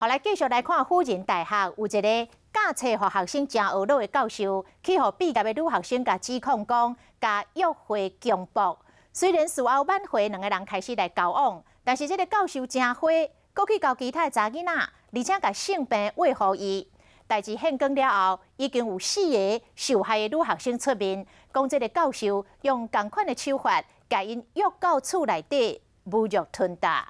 好，來繼續來看輔仁大學有一個教冊予學生誠懊惱的教授，去予畢業的女學生共指控講，共約會強暴。雖然事後挽回兩个人開始來交往，但是這个教授誠火，閣去交其他的查某囡仔，而且共性病餵予伊。代誌現光了後，已經有四个受害的女學生出面，講這个教授用仝款的手法，共𪜶約到厝內底侮辱吞打。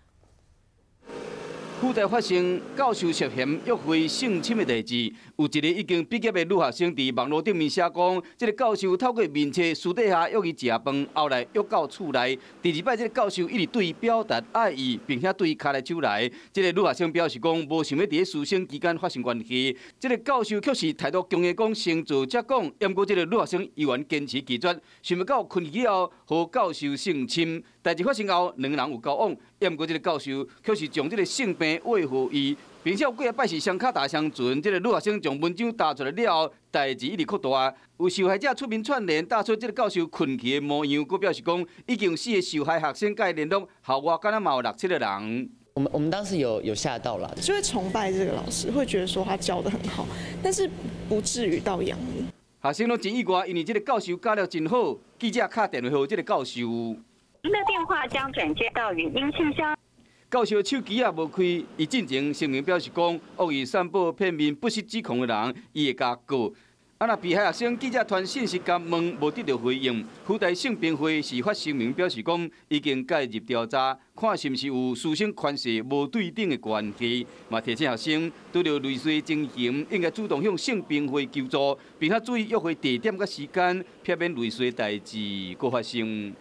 輔大發生教授涉嫌約會性侵的代誌，有一个已經畢業的女學生佇網路頂面寫講，這个教授透過面冊私底下約伊食飯，後來約到厝內。第二擺，這个教授一直對伊表達愛意，並且對伊跤來手來。這个女學生表示講，無想欲佇咧師生之間發生關係。這个教授卻是態度強硬，講先做才講。毋過這个女學生依然堅持拒絕，想袂到睏去後，予教授性侵。代誌發生後，兩个人有交往，毋過這个教授卻是將這个性病餵予伊，並且有幾仔擺是雙跤踏雙船。這个女學生將文章打出來了後，代誌一直擴大。有受害者出面串聯，打出這个教授睏去的模樣，閣表示講已經有四个受害學生共伊聯絡，校外敢若嘛有六七个人。我們當時有嚇到了，就會崇拜這個老師，會覺得說他教得很好，但是不至於到仰慕。學生攏真意外，因為這个教授教了真好。記者敲電話予這个教授。您的電話將轉接到語音信箱。教授手機也無開，伊進前聲明表示講，惡意散布片面不實指控的人，伊會共告。啊，若被害學生記者傳訊息共問，無得到回應。輔大性平會是發聲明表示講，已經介入調查，看是毋是有師生權勢無對等的關係。嘛提醒學生，拄著類似情形，應該主動向性平會求助，並且注意約會地點佮時間，避免類似的代誌閣發生。